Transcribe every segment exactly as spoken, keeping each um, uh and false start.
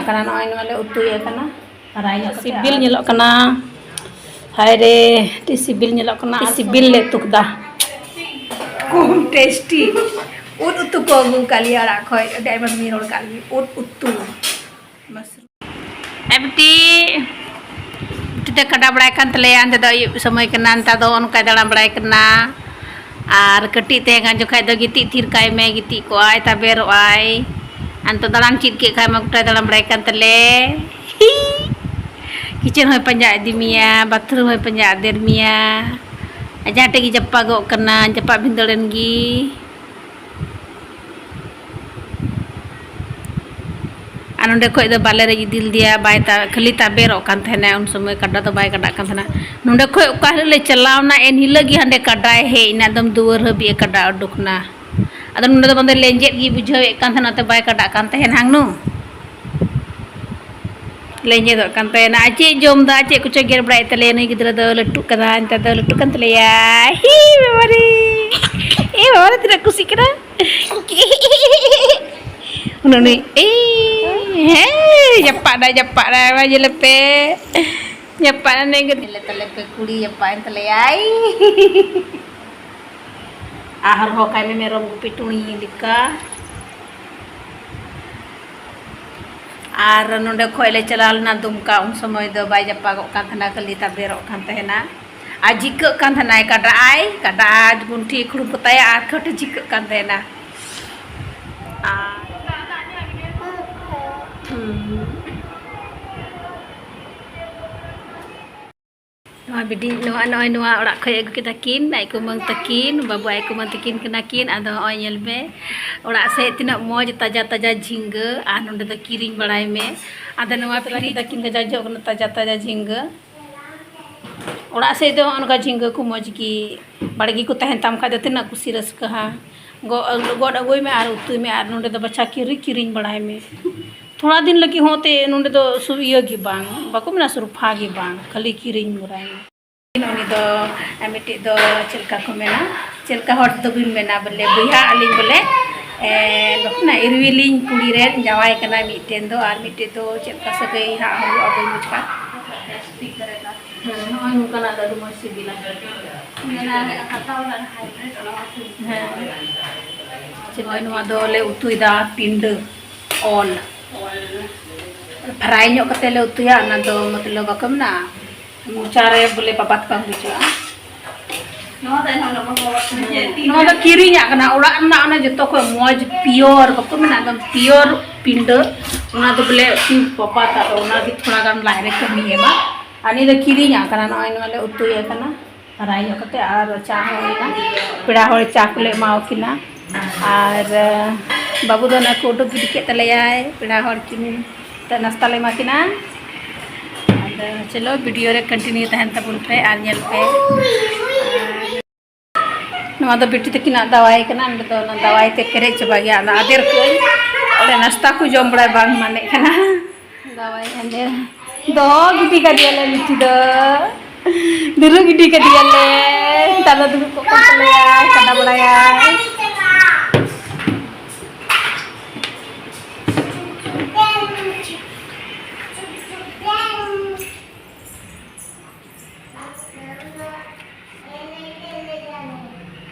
ᱠᱟᱱᱟ᱾ ᱱᱚᱜᱼᱚᱭ ᱱᱚᱣᱟ ᱞᱮ ᱩᱛᱩᱭᱮᱫ ᱠᱟᱱᱟ᱾ ᱟᱨ ᱟᱭᱳ ᱠᱟᱛᱮ ᱥᱤᱵᱤᱞ ᱧᱮᱞᱚᱜ ᱠᱟᱱᱟ᱾ ᱦᱟᱭ ᱨᱮ, ᱟᱹᱰᱤ ᱥᱤᱵᱤᱞ ᱧᱮᱞᱚᱜ ᱠᱟᱱᱟ᱾ ᱟᱹᱰᱤ ᱥᱤᱵᱤᱞ ᱞᱮ ᱩᱛᱩ ᱠᱮᱫᱟ᱾ ᱠᱚᱢ ᱴᱮᱥᱴᱤ ᱩᱫ ᱩᱛᱩ ᱠᱚ ᱟᱹᱜᱩ ᱠᱟᱜ ᱞᱮᱭᱟ ᱚᱲᱟᱜ ᱠᱷᱚᱡ᱾ ᱟᱹᱰᱤ ᱟᱭᱢᱟ ᱫᱤᱱ ᱨᱚᱲ ᱠᱟᱜ ᱞᱟᱹᱜᱤᱫ ᱩᱫ ᱩᱛᱩ᱾ ᱢᱟᱥᱨᱩᱢ᱾ ᱮ ᱵᱤᱴᱤ, ᱵᱤᱴᱤ ᱛᱮ ᱠᱟᱰᱟ ᱵᱟᱲᱟᱭ ᱠᱟᱱ ᱛᱟᱞᱮᱭᱟ᱾ ᱱᱤᱛᱚᱜ ᱫᱚ ᱟᱹᱭᱩᱵ ᱥᱚᱢᱚᱭ ᱠᱟᱱᱟ, ᱱᱮᱛᱟᱨ ᱫᱚ ᱱᱚᱜᱼᱚ ᱱᱚᱝᱠᱟᱭ ᱫᱟᱬᱟ ᱵᱟᱲᱟᱭ ᱠᱟᱱᱟ᱾ ᱟᱨ ᱠᱟᱹᱴᱤᱡ ᱛᱟᱦᱮᱸ ᱠᱟᱱ ᱡᱚᱠᱷᱟᱡ ᱫᱚ ᱜᱤᱛᱤᱡ ᱛᱷᱤᱨ ᱠᱟᱭ ᱢᱮ, ᱜᱤᱛᱤᱡ ᱠᱚᱜᱼᱟᱭ, ᱛᱟᱵᱮᱨᱚᱜᱼᱟᱭ᱾ ᱟᱨ ᱱᱤᱛᱚᱜ ᱫᱟᱬᱟᱱ ᱪᱮᱫ ᱠᱮᱫ ᱠᱷᱟᱡ ᱢᱟ ᱜᱚᱴᱟᱭ ᱫᱟᱬᱟ ᱵᱟᱲᱟᱭ ᱠᱟᱱ ᱛᱟᱞᱮ᱾ ᱠᱤᱪᱮᱱ ᱦᱚᱸᱭ ᱯᱟᱸᱡᱟ ᱤᱫᱤ ᱢᱮᱭᱟ, ᱵᱟᱛᱷᱨᱩᱢ ᱦᱚᱸᱭ ᱯᱟᱸᱡᱟ ᱟᱫᱮᱨ ᱢᱮᱭᱟ᱾ ᱟᱨ ᱡᱟᱦᱟᱸ ᱴᱷᱮᱡ ᱜᱮ ᱡᱟᱯᱟᱜᱚᱜ ᱠᱟᱱᱟ, ᱡᱟᱯᱟᱜ ᱵᱷᱤᱸᱫᱟᱹᱲ ᱮᱱ ᱜᱮ᱾ ᱟᱨ ᱱᱚᱸᱰᱮ ᱠᱷᱚᱡ ᱫᱚ ᱵᱟᱞᱮ ᱨᱮᱡ ᱤᱫᱤ ᱞᱮᱫᱮᱭᱟ, ᱵᱟᱭ ᱛᱟ-, ᱠᱷᱟᱹᱞᱤ ᱛᱟᱵᱮᱨᱚᱜ ᱠᱟᱱ ᱛᱟᱦᱮᱱᱟ᱾ ᱩᱱ ᱥᱚᱢᱚᱭ ᱠᱟᱰᱟ ᱫᱚ ᱵᱟᱭ ᱠᱟᱰᱟᱜ ᱠᱟᱱ ᱛᱟᱦᱮᱱᱟ᱾ ᱱᱚᱸᱰᱮ ᱠᱷᱚᱡ ᱚᱠᱟ ᱦᱤᱞᱳᱜ ᱞᱮ ᱪᱟᱞᱟᱣᱱᱟ, ᱮᱱ ᱦᱤᱞᱳᱜ ᱜᱮ ᱦᱟᱸᱰᱮ ᱠᱟᱰᱟᱭ ᱦᱮᱡ ᱮᱱᱟ, ᱮᱠᱫᱚᱢ ᱫᱩᱣᱟᱹᱨ ᱦᱟᱹᱵᱤᱡ ᱮ ᱠᱟᱰᱟ ᱩᱰᱩᱠ ᱮᱱᱟ᱾ ᱟᱫᱚ ᱱᱚᱸᱰᱮ ᱫᱚ ᱵᱟᱝ ᱫᱚ ᱞᱮᱸᱡᱮᱫ ᱜᱮ ᱵᱩᱡᱷᱟᱹᱣᱮᱫ ᱠᱟᱱ ᱛᱟᱦᱮᱱᱟ, ᱚᱱᱟᱛᱮ ᱵᱟᱭ ᱠᱟᱰᱟᱜ ᱠᱟᱱ ᱛᱟᱦᱮᱱ ᱦᱟᱝ ᱱᱩ᱾ ᱞᱮᱸᱡᱮᱫᱚᱜ ᱠᱟᱱ ᱛᱟᱦᱮᱱᱟ᱾ ᱟᱨ ᱪᱮᱫ ᱡᱚᱢ ᱫᱟ, ᱪᱮᱫ ᱠᱚᱪᱚ ᱜᱮᱨ ᱵᱟᱲᱟᱭᱮᱫ ᱛᱟᱞᱮᱭᱟ ᱱᱩᱭ ᱜᱤᱫᱽᱨᱟᱹ ᱫᱚ, ᱞᱟᱹᱴᱩᱜ ᱠᱟᱱᱟ, ᱱᱮᱛᱟᱨ ᱫᱚ ᱞᱟᱹᱴᱩᱜ ᱠᱟᱱ ᱛᱟᱞᱮᱭᱟ᱾ ᱦᱤ ᱵᱟᱵᱟ ᱨᱮ, ᱮ ᱵᱟᱵᱟ ᱨᱮ, ᱛᱤᱱᱟᱹᱜ ᱠᱩᱥᱤᱜ ᱠᱟᱱᱟ᱾ ᱩᱱᱤ, ᱩᱱᱤ, ᱮᱭ, ᱦᱮᱸ, ᱡᱟᱯᱟᱜ ᱫᱟᱭ, ᱡᱟᱯᱟᱜ ᱫᱟᱭ, ᱢᱟ ᱧᱮᱞᱮ ᱯᱮ᱾ ᱡᱟᱯᱟᱜ ᱮᱱᱮᱡ ᱜᱮ᱾ ᱧᱮᱞᱮ ᱛᱟᱞᱮ ᱯᱮ, ᱠᱩᱲᱤ ᱡᱟᱯᱟᱜ ᱮᱱ ᱛᱟᱞᱮᱭᱟᱭ᱾ ᱟᱨ ᱦᱚᱨᱦᱚ ᱠᱟᱭ ᱢᱮ ᱢᱮᱨᱚᱢ ᱜᱩᱯᱤ ᱴᱩᱬᱤ ᱞᱮᱠᱟ᱾ ᱟᱨ ᱱᱚᱸᱰᱮ ᱠᱷᱚᱡ ᱞᱮ ᱪᱟᱞᱟᱣ ᱞᱮᱱᱟ ᱫᱩᱢᱠᱟ, ᱩᱱ ᱥᱚᱢᱚᱭ ᱫᱚ ᱵᱟᱭ ᱡᱟᱯᱟᱜᱚᱜ ᱠᱟᱱ ᱛᱟᱦᱮᱱᱟ, ᱠᱷᱟᱹᱞᱤ ᱛᱟᱵᱮᱨᱚᱜ ᱠᱟᱱ ᱛᱟᱦᱮᱱᱟ᱾ ᱟᱨ ᱡᱷᱤᱠᱟᱹᱜ ᱠᱟᱱ ᱛᱟᱦᱮᱱᱟᱭ, ᱠᱟᱰᱟᱜ ᱟᱭ, ᱠᱟᱰᱟ ᱜᱩᱱᱴᱷᱤ ᱠᱷᱩᱲᱩᱢ ᱠᱚᱛᱟᱭᱟ ᱟᱨ ᱠᱷᱟᱹᱴ ᱡᱷᱤᱠᱟᱹᱜ ᱠᱟᱱ ᱛᱟᱦᱮᱱᱟ᱾ ᱟᱨ, ᱦᱩᱸ᱾ ᱱᱚᱣᱟ ᱵᱤᱴᱤ, ᱱᱚᱣᱟ, ᱱᱚᱜᱼᱚᱭ ᱱᱚᱣᱟ ᱚᱲᱟᱜ ᱠᱷᱚᱡ ᱟᱹᱜᱩ ᱠᱮᱫᱟ ᱠᱤᱱ, ᱟᱡ ᱠᱩᱢᱟᱹᱝ ᱛᱟᱹᱠᱤᱱ, ᱵᱟᱹᱵᱩ ᱟᱡ ᱠᱩᱢᱟᱹᱝ ᱛᱟᱹᱠᱤᱱ ᱠᱟᱱᱟ ᱠᱤᱱ᱾ ᱟᱫᱚ ᱱᱚᱜᱼᱚᱭ ᱧᱮᱞ ᱢᱮ, ᱚᱲᱟᱜ ᱥᱮᱫ ᱛᱤᱱᱟᱹᱜ ᱢᱚᱡᱽ ᱛᱟᱡᱟ ᱛᱟᱡᱟ ᱡᱷᱤᱸᱜᱟᱹ, ᱟᱨ ᱱᱚᱸᱰᱮ ᱫᱚ ᱠᱤᱨᱤᱧ ᱵᱟᱲᱟᱭ ᱢᱮ᱾ ᱟᱫᱚ ᱱᱚᱣᱟ ᱯᱷᱨᱤᱡᱽ ᱛᱟᱹᱠᱤᱱ ᱠᱟᱡᱟ ᱡᱚᱜ ᱠᱟᱱᱟ ᱛᱟᱡᱟ ᱛᱟᱡᱟ ᱡᱷᱤᱸᱜᱟᱹ᱾ ᱚᱲᱟᱜ ᱥᱮᱫ ᱫᱚ ᱱᱚᱜᱼᱚ ᱱᱚᱝᱠᱟ ᱡᱷᱤᱸᱜᱟᱹ ᱠᱚ ᱢᱚᱡᱽ ᱜᱮ, ᱵᱟᱲᱜᱮ ᱠᱚ ᱛᱟᱦᱮᱱ ᱛᱟᱢ ᱠᱷᱟᱡ ᱫᱚ ᱛᱤᱱᱟᱹᱜ ᱠᱩᱥᱤ ᱨᱟᱹᱥᱠᱟᱹ ᱦᱟ᱾ ᱜᱚ-, ᱜᱚᱫ ᱟᱹᱜᱩᱭ ᱢᱮ ᱟᱨ ᱩᱛᱩᱭ ᱢᱮ, ᱟᱨ ᱱᱚᱸᱰᱮ ᱫᱚ ᱵᱟᱪᱷᱟ ᱠᱤᱨᱤ-, ᱠᱤᱨᱤᱧ ᱵᱟᱲᱟᱭ ᱢᱮ᱾ ᱛᱷᱚᱲᱟ ᱫᱤᱱ ᱞᱟᱹᱜᱤᱫ ᱦᱚᱸ ᱛᱮ ᱱᱚᱸᱰᱮ ᱫᱚ ᱥᱩ-, ᱤᱭᱟᱹ ᱜᱮ ᱵᱟᱝ, ᱵᱟᱠᱚ ᱢᱮᱱᱟ ᱥᱩᱨᱯᱷᱟ ᱜᱮ ᱵᱟᱝ, ᱠᱷᱟᱹᱞᱤ ᱠᱤᱨᱤᱧ ᱵᱟᱲᱟᱭ ᱢᱮ᱾ ᱩᱱᱤ ᱫᱚ, ᱟᱨ ᱢᱤᱫᱴᱤᱡ ᱫᱚ ᱪᱮᱫ ᱞᱮᱠᱟ ᱠᱚ ᱢᱮᱱᱟ, ᱪᱮᱫ ᱞᱮᱠᱟ ᱦᱚᱲ ᱛᱮᱫᱚ ᱵᱤᱱ ᱢᱮᱱᱟ ᱵᱚᱞᱮ, ᱵᱚᱭᱦᱟ ᱟᱹᱞᱤᱧ ᱵᱚᱞᱮ, ᱮ, ᱵᱟᱠᱷᱟᱱ ᱤᱨᱣᱤᱞᱤᱧ ᱠᱩᱲᱤ ᱨᱮᱱ ᱡᱟᱶᱟᱭ ᱠᱟᱱᱟᱭ ᱢᱤᱫᱴᱮᱱ ᱫᱚ, ᱟᱨ ᱢᱤᱫᱴᱮᱱ ᱫᱚ ᱪᱮᱫ ᱞᱮᱠᱟ ᱥᱟᱹᱜᱟᱹᱭ ᱦᱟᱸᱜ ᱦᱩᱭᱩᱜᱼᱟ, ᱵᱟᱹᱧ ᱵᱩᱡᱽ ᱠᱟᱜ᱾ ᱦᱮᱸ, ᱱᱚᱜᱼᱚᱭ ᱱᱚᱝᱠᱟᱱᱟᱜ ᱫᱚ ᱟᱹᱰᱤ ᱢᱚᱡᱽ ᱥᱤᱵᱤᱞᱟ᱾ ᱢᱮᱱᱟ ᱦᱟᱛᱟᱣ ᱞᱮ hybrid, ᱚᱱᱟ ᱦᱚᱸ ᱥᱤᱵᱤᱞ᱾ ᱦᱮᱸ᱾ ᱪᱮ ᱱᱚᱜᱼᱚᱭ ᱱᱚᱣᱟ ᱫᱚᱞᱮ ᱩᱛᱩᱭᱮᱫᱟ ᱯᱤᱸᱰᱟᱹ ᱚᱞ᱾ Fry ᱧᱚᱜ ᱠᱟᱛᱮ ᱞᱮ ᱩᱛᱩᱭᱟ, ᱚᱱᱟ ᱫᱚ ᱢᱚᱛᱞᱚᱵ ᱵᱟᱠᱚ ᱢᱮᱱᱟ, ᱢᱚᱪᱟ ᱨᱮ ᱵᱚᱞᱮ ᱵᱟᱵᱟᱫ ᱵᱟᱝ ᱵᱩᱡᱷᱟᱹᱜᱼᱟ᱾ ᱱᱚᱣᱟ ᱫᱚ ᱮᱱᱦᱚᱸ ᱞᱚᱜᱚᱱ ᱞᱚᱜᱚᱱ ᱛᱮ ᱪᱮᱫ ᱛᱤᱱ ᱱᱚᱣᱟ ᱫᱚ ᱠᱤᱨᱤᱧᱟᱜ ᱠᱟᱱᱟ, ᱚᱲᱟᱜ ᱨᱮᱱᱟᱜ ᱚᱱᱟ ᱡᱚᱛᱚ ᱠᱷᱚᱱ ᱢᱚᱡᱽ pure ᱵᱟᱠᱚ ᱢᱮᱱᱟ, ᱮᱠᱫᱚᱢ pure ᱯᱤᱸᱰᱟᱹ, ᱚᱱᱟ ᱫᱚ ᱵᱚᱞᱮ pure ᱵᱟᱵᱟᱫ, ᱟᱫᱚ ᱚᱱᱟ ᱜᱮ ᱛᱷᱚᱲᱟ ᱜᱟᱱ ᱞᱟᱡ ᱨᱮ ᱠᱟᱹᱢᱤᱭ ᱮᱢᱟ᱾ ᱟᱨ ᱱᱤᱭᱟᱹ ᱫᱚ ᱠᱤᱨᱤᱧᱟᱜ ᱠᱟᱱᱟ, ᱱᱚᱜᱼᱚᱭ ᱱᱚᱣᱟ ᱞᱮ ᱩᱛᱩᱭᱮᱫ ᱠᱟᱱᱟ᱾ ᱦᱟᱨᱟ ᱧᱚᱜ ᱠᱟᱛᱮ ᱟᱨ ᱪᱟ ᱦᱚᱸ ᱦᱩᱭᱱᱟ᱾ ᱯᱮᱲᱟ ᱦᱚᱲ ᱪᱟ ᱠᱚᱞᱮ ᱮᱢᱟᱣ ᱠᱤᱱᱟ᱾ ᱟᱨ, ᱟᱸ, ᱵᱟᱹᱵᱩ ᱫᱚ ᱱᱚᱜᱼᱚᱭ ᱠᱚ ᱩᱰᱩᱠ ᱜᱤᱰᱤ ᱠᱮᱫ ᱛᱟᱞᱮᱭᱟᱭ᱾ ᱯᱮᱲᱟ ᱦᱚᱲ ᱠᱤᱱ ᱱᱤᱛᱚᱜ ᱱᱟᱥᱛᱟ ᱞᱮ ᱮᱢᱟ ᱠᱤᱱᱟ᱾ ᱟᱫᱚ ᱪᱚᱞᱚ, video ᱨᱮ continue ᱛᱟᱦᱮᱱ ᱛᱟᱵᱚᱱ ᱯᱮ ᱟᱨ ᱧᱮᱞ ᱯᱮ᱾ ᱱᱚᱣᱟ ᱫᱚ ᱵᱤᱴᱤ ᱛᱟᱹᱠᱤᱱᱟᱜ ᱫᱟᱣᱟᱭ ᱠᱟᱱᱟ᱾ ᱚᱸᱰᱮ ᱫᱚ ᱚᱱᱟ ᱫᱟᱣᱟᱭ ᱛᱮ ᱯᱮᱨᱮᱡ ᱪᱟᱵᱟ ᱜᱮᱭᱟ᱾ ᱚᱱᱟ ᱟᱫᱮᱨ ᱠᱟᱹᱧ᱾ ᱚᱸᱰᱮ ᱱᱟᱥᱛᱟ ᱠᱚ ᱡᱚᱢ ᱵᱟᱲᱟᱭ ᱵᱟᱝ ᱢᱟᱱᱮᱜ ᱠᱟᱱᱟ᱾ ᱫᱟᱣᱟᱭ ᱟᱫᱮᱨ᱾ ᱫᱚᱦᱚ ᱜᱤᱰᱤ ᱠᱟᱫᱮᱭᱟᱞᱮ ᱵᱤᱴᱤ ᱫᱚ᱾ ᱫᱩᱨᱩ ᱜᱤᱰᱤ ᱠᱟᱫᱮᱭᱟᱞᱮ᱾ ᱱᱮᱛᱟᱨ ᱫᱚ ᱫᱩᱲᱩᱵ ᱠᱚᱜ ᱠᱟᱱ ᱛᱟᱞᱮᱭᱟ, ᱠᱟᱰᱟ ᱵᱟᱲᱟᱭᱟᱭ᱾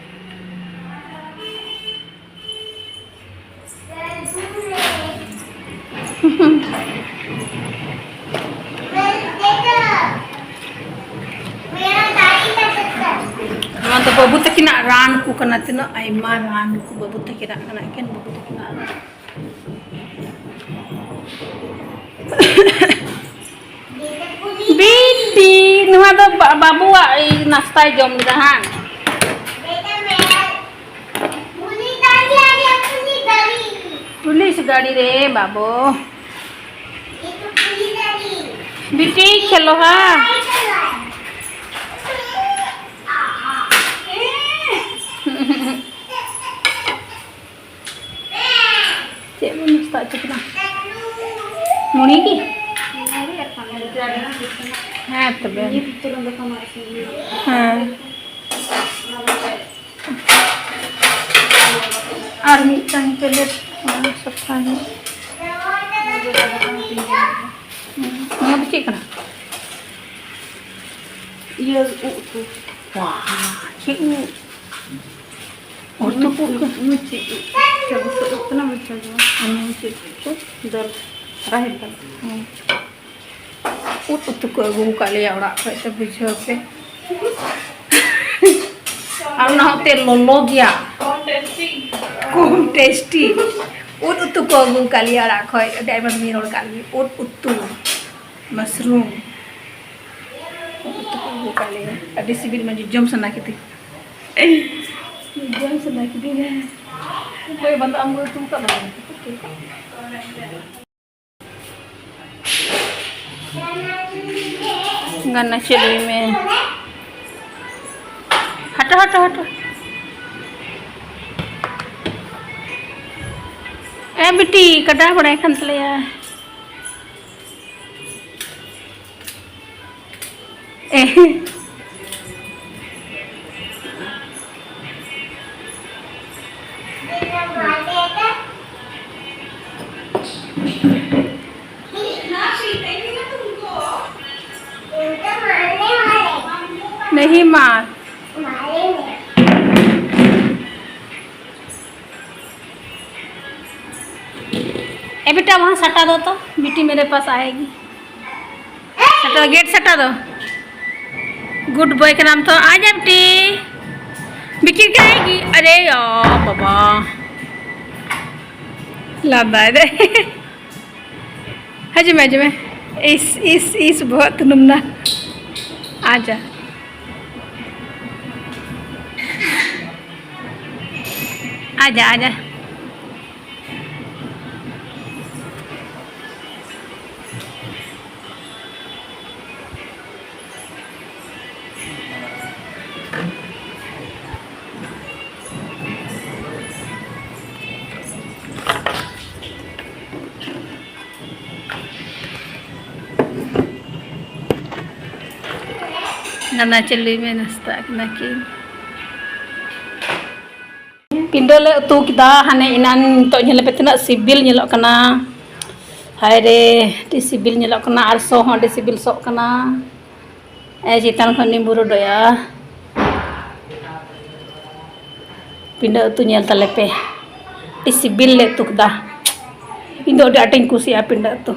ᱱᱚᱣᱟ ᱫᱚ ᱵᱟᱹᱵᱩ ᱛᱟᱹᱠᱤᱱᱟᱜ ᱨᱟᱱ ᱠᱚ ᱠᱟᱱᱟ᱾ ᱛᱤᱱᱟᱹᱜ ᱟᱭᱢᱟ ᱨᱟᱱ ᱠᱚ ᱵᱟᱹᱵᱩ ᱛᱟᱹᱠᱤᱱᱟᱜ ᱠᱟᱱᱟ, ᱮᱠᱮᱱ ᱵᱟᱹᱵᱩ ᱛᱟᱹᱠᱤᱱᱟᱜ ᱨᱟᱱ᱾ ᱵᱤᱴᱤ, ᱱᱚᱣᱟ ᱫᱚ ᱵᱟ-, ᱵᱟᱹᱵᱩᱣᱟᱜ ᱱᱟᱥᱛᱟᱭ ᱡᱚᱢ ᱞᱮᱫᱟ, ᱦᱟᱝ? ᱯᱩᱞᱤᱥ ᱜᱟᱹᱰᱤ ᱨᱮ ᱵᱟᱹᱵᱩ᱾ ᱵᱤᱴᱤ, ᱠᱷᱮᱞᱳ ᱦᱟ᱾ ᱪᱮᱫ ᱵᱚᱱ ᱱᱟᱥᱛᱟ ᱦᱚᱪᱚ ᱠᱤᱱᱟ? ᱢᱩᱲᱤ ᱜᱮ? ᱦᱮᱸ, ᱛᱚᱵᱮ᱾ ᱦᱮᱸ᱾ ᱟᱨ ᱢᱤᱫᱴᱟᱝ ᱯᱞᱮᱴ, ᱚᱱᱟ ᱥᱟᱯᱷᱟ ᱧᱚᱜ᱾ ᱱᱚᱣᱟ ᱫᱚ ᱪᱮᱫ ᱠᱟᱱᱟ? ᱤᱭᱟᱹ, ᱩᱫ ᱩᱛᱩ᱾ ᱪᱮᱫ ᱩᱫ? ᱩᱛᱩ ᱠᱚ? ᱢᱩᱪᱤ ᱩᱫ᱾ ᱪᱮᱫ ᱩᱫ ᱠᱟᱱᱟ? ᱢᱩᱪᱤ ᱩᱫ᱾ ᱢᱩᱪᱤ ᱩᱫ ᱠᱚ? ᱫᱟᱹᱞ, ᱨᱟᱦᱮᱲ ᱫᱟᱹᱞ᱾ ᱦᱮᱸ᱾ ᱩᱫ ᱩᱛᱩ ᱠᱚ ᱟᱹᱜᱩ ᱟᱠᱟᱫ ᱞᱮᱭᱟ ᱚᱲᱟᱜ ᱠᱷᱚᱱ, ᱛᱚ ᱵᱩᱡᱷᱟᱹᱣ ᱯᱮ᱾ ᱟᱨ ᱚᱱᱟ ᱦᱚᱸᱛᱮ ᱞᱚᱞᱚ ᱜᱮᱭᱟ᱾ ᱠᱚᱢ ᱴᱮᱥᱴᱤ᱾ ᱩᱫ ᱩᱛᱩ ᱠᱚ ᱟᱹᱜᱩ ᱟᱠᱟᱫ ᱞᱮᱭᱟ ᱚᱲᱟᱜ ᱠᱷᱚᱱ, ᱟᱹᱰᱤ ᱟᱭᱢᱟ ᱫᱤᱱ ᱨᱚᱲ ᱟᱠᱟᱫ ᱞᱮᱭᱟ᱾ ᱩᱫ ᱩᱛᱩ, ᱢᱟᱥᱨᱩᱢ᱾ ᱩᱫ ᱩᱛᱩ ᱠᱚ ᱟᱹᱜᱩ ᱟᱠᱟᱫ ᱞᱮᱭᱟ᱾ ᱟᱹᱰᱤ ᱥᱤᱵᱤᱞ, ᱢᱟ ᱡᱚᱢ ᱥᱟᱱᱟ ᱠᱮᱫᱤᱧ᱾ ᱡᱚᱢ ᱥᱟᱱᱟ ᱠᱮᱫᱤᱧᱟ᱾ ᱚᱠᱚᱭ ᱵᱟᱸᱫᱟ ᱟᱢ ᱜᱮ ᱩᱛᱩ ᱟᱠᱟᱫ ᱵᱟᱝ? ᱜᱟᱱᱟ ᱪᱟᱹᱞᱩᱭ ᱢᱮ᱾ ᱦᱟᱴᱚ, ᱦᱟᱴᱚ, ᱦᱟᱴᱚ᱾ ᱮ ᱵᱤᱴᱤ, ᱠᱟᱰᱟ ᱵᱟᱲᱟᱭ ᱠᱟᱱ ᱛᱟᱞᱮᱭᱟ᱾ ᱮ᱾ नहीं माँ। ए बेटा, वहाँ सटा दो तो, बिट्टी मेरे पास आएगी। सटा, गेट सटा दो। गुड बॉय का नाम तो आ जा बिट्टी। बिक्की क्या आएगी? अरे यार बाबा, लादा है दे। ᱦᱤᱡᱩᱜ ᱢᱮ, ᱦᱤᱡᱩᱜ ᱢᱮ᱾ ᱤᱥ, ᱤᱥ, ᱤᱥ, ᱵᱚᱦᱚᱜ ᱛᱩᱱᱩᱢ ᱱᱟ᱾ ᱟᱡᱟ᱾ ᱟᱡᱟ, ᱟᱡᱟ᱾ ᱱᱟᱱᱟ ᱪᱟᱹᱞᱩᱭ ᱢᱮ, ᱱᱟᱥᱛᱟᱜ ᱠᱟᱱᱟ ᱠᱤᱱ᱾ ᱯᱤᱸᱰᱟᱹ ᱞᱮ ᱩᱛᱩ ᱠᱮᱫᱟ ᱦᱟᱱᱮ ᱮᱱᱟᱱ, ᱱᱤᱛᱚᱜ ᱧᱮᱞ ᱯᱮ ᱛᱤᱱᱟᱹᱜ ᱥᱤᱵᱤᱞ ᱧᱮᱞᱚᱜ ᱠᱟᱱᱟ᱾ ᱦᱟᱭ ᱨᱮ, ᱟᱹᱰᱤ ᱥᱤᱵᱤᱞ ᱧᱮᱞᱚᱜ ᱠᱟᱱᱟ ᱟᱨ ᱥᱚ ᱦᱚᱸ ᱟᱹᱰᱤ ᱥᱤᱵᱤᱞ ᱥᱚᱜ ᱠᱟᱱᱟ᱾ ᱮ, ᱪᱮᱛᱟᱱ ᱠᱷᱚᱱ ᱱᱤᱢᱵᱩ ᱨᱚᱰᱚᱭᱟ᱾ ᱯᱤᱸᱰᱟᱹ ᱩᱛᱩ ᱧᱮᱞ ᱛᱟᱞᱮ ᱯᱮ, ᱟᱹᱰᱤ ᱥᱤᱵᱤᱞ ᱞᱮ ᱩᱛᱩ ᱠᱮᱫᱟ᱾ ᱤᱧ ᱫᱚ ᱟᱹᱰᱤ ᱟᱸᱴᱤᱧ ᱠᱩᱥᱤᱭᱟᱜᱼᱟ ᱯᱤᱸᱰᱟᱹ ᱩᱛᱩ᱾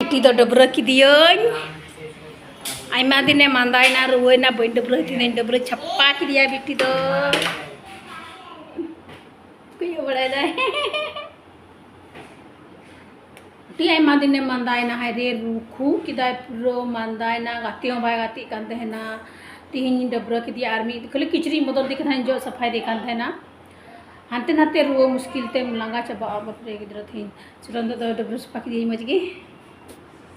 ᱵᱤᱴᱤ ᱫᱚ ᱰᱟᱹᱵᱽᱨᱟᱹ ᱠᱮᱫᱮᱭᱟᱹᱧ᱾ ᱟᱭᱢᱟ ᱫᱤᱱᱮ ᱢᱟᱸᱫᱟᱭᱮᱱᱟ, ᱨᱩᱣᱟᱹᱭᱮᱱᱟ, ᱵᱟᱹᱧ ᱰᱟᱹᱵᱽᱨᱟᱹ ᱦᱚᱪᱚᱭᱮᱫᱟ, ᱰᱟᱹᱵᱽᱨᱟᱹ ᱪᱷᱟᱯᱟ ᱠᱮᱫᱮᱭᱟ ᱵᱤᱴᱤ ᱫᱚ᱾ ᱠᱚᱭᱚᱜ ᱵᱟᱲᱟᱭᱮᱫᱟᱭ᱾ ᱟᱹᱰᱤ ᱟᱭᱢᱟ ᱫᱤᱱᱮ ᱢᱟᱸᱫᱟᱭᱮᱱᱟ, ᱦᱟᱭ ᱨᱮ, ᱨᱩᱠᱷᱩ ᱠᱮᱫᱟᱭ ᱯᱩᱨᱟᱹ, ᱢᱟᱸᱫᱟᱭᱮᱱᱟ, ᱜᱟᱛᱮ ᱦᱚᱸ ᱵᱟᱭ ᱜᱟᱛᱮᱜ ᱠᱟᱱ ᱛᱟᱦᱮᱱᱟ᱾ ᱛᱤᱦᱤᱧ ᱰᱟᱹᱵᱽᱨᱟᱹ ᱠᱮᱫᱮᱭᱟ ᱟᱨ ᱢᱤᱫ ᱠᱷᱟᱹᱞᱤ ᱠᱤᱪᱨᱤᱡ ᱵᱚᱫᱚᱞ ᱫᱮ ᱠᱟᱱ ᱛᱟᱦᱮᱱᱟ, ᱡᱚᱜ ᱥᱟᱯᱷᱟᱭ ᱫᱮ ᱠᱟᱱ ᱛᱟᱦᱮᱱᱟ᱾ ᱦᱟᱱᱛᱮ ᱱᱟᱛᱮ ᱨᱩᱣᱟᱹ ᱢᱩᱥᱠᱤᱞ ᱛᱮᱢ ᱞᱟᱸᱜᱟ ᱪᱟᱵᱟᱜᱼᱟ, ᱵᱟᱯᱨᱮ ᱜᱤᱫᱽᱨᱟᱹ᱾ ᱛᱤᱦᱤᱧ ᱥᱩᱨᱚᱱ ᱫᱚ ᱰᱟᱹᱵᱽᱨᱟᱹ ᱥᱟᱯᱷᱟ ᱠᱮᱫᱮᱭᱟᱹᱧ ᱢᱚᱡᱽ ᱜᱮ᱾